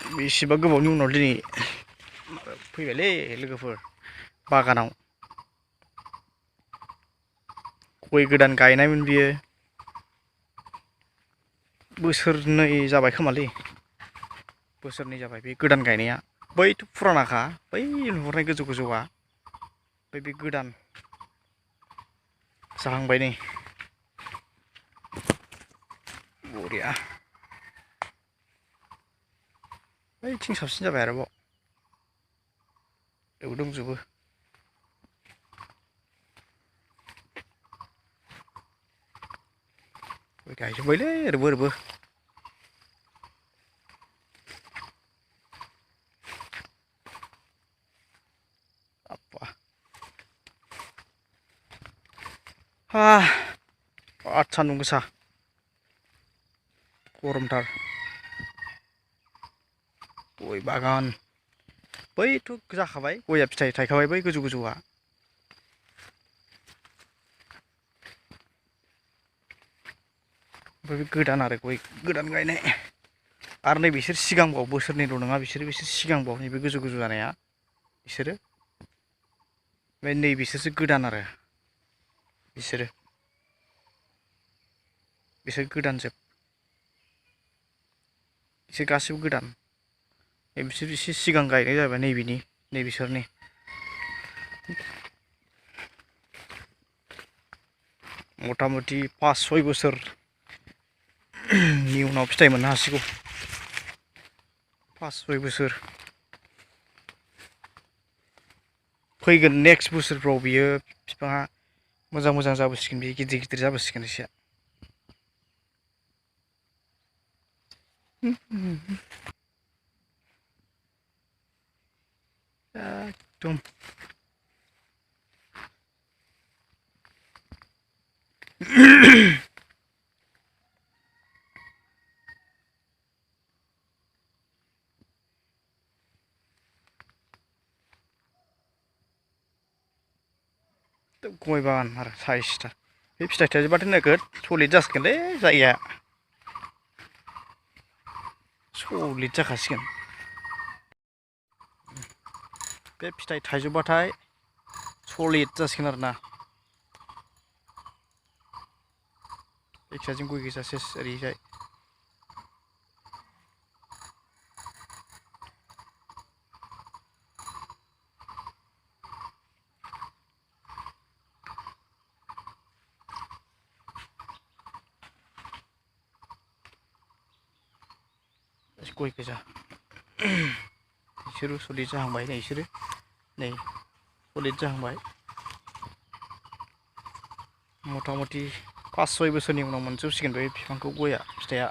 बेसेबा गोबावनि उनाव दिनै फैबायलै लोगोफोर बागानाव गय गोदान गायनायमोन बियो बोसोरनै जाबाय खोमालै बोसोरनै जाबाय बे गोदान गायनाया बैथ' फुरानाखा बै नुहुरनाय गोजौ गोजौआ ओमफ्राय बे गोदान जाहांबाय नै बरिया बैथिं साबसिन जाबाय आरोबाव बेयाव दंजोबो गय गायजोब्बायलै ओरैबो ओरैबो बिराद सान्दुं गोसा गरमथार गय बागान बैथ' जाखाबाय गया फिथाइ थायखाबाय बै गोजौ गोजौआ ओमफ्राय बे गोदान आरो गय गोदान गायनाय आरो नै बिसोर सिगांबाव बोसोरनैल' नङा बिसोर सिगांबाव नैबे गोजौ गोजौ जानाया बिसोरो ओमफ्राय नै बिसोरसो गोदान आरो बिसोर गोदानजोब बिसोर गासिबो गोदान बिसोर एसे सिगां गायनाय जाबाय नैबिसोरनि मथा मथि 5-6 बोसोरनि उनाव फिथाइ मोननो हासिगौ 5-6 बोसोर फैगोन नेक्स्ट बोसोरफ्राव बियो बिफाङा मोजां मोजां जाबोसिगोन बियो गिदिर गिदिर जाबोसिगोन एसे एकदम गय बागान आरो साइसथा बे फिथाइ थाइजोबबाथाय नोगोद सलिड जासिगोनलै जायगाया सलिड जाखासिगोन बे फिथाइ थाइजोबबाथाय सलिड जासिगोन आरोना एकसाजों गय गोजा सेस ओरैजाय गय गोजा बिसोरो सलिड जाहांबाय नै बिसोरो नै सलिड जाहांबाय मथा मथि 5-6 बोसोरनि उनाव मोनजोबसिगोन बे बिफांखौ गया फिथाइया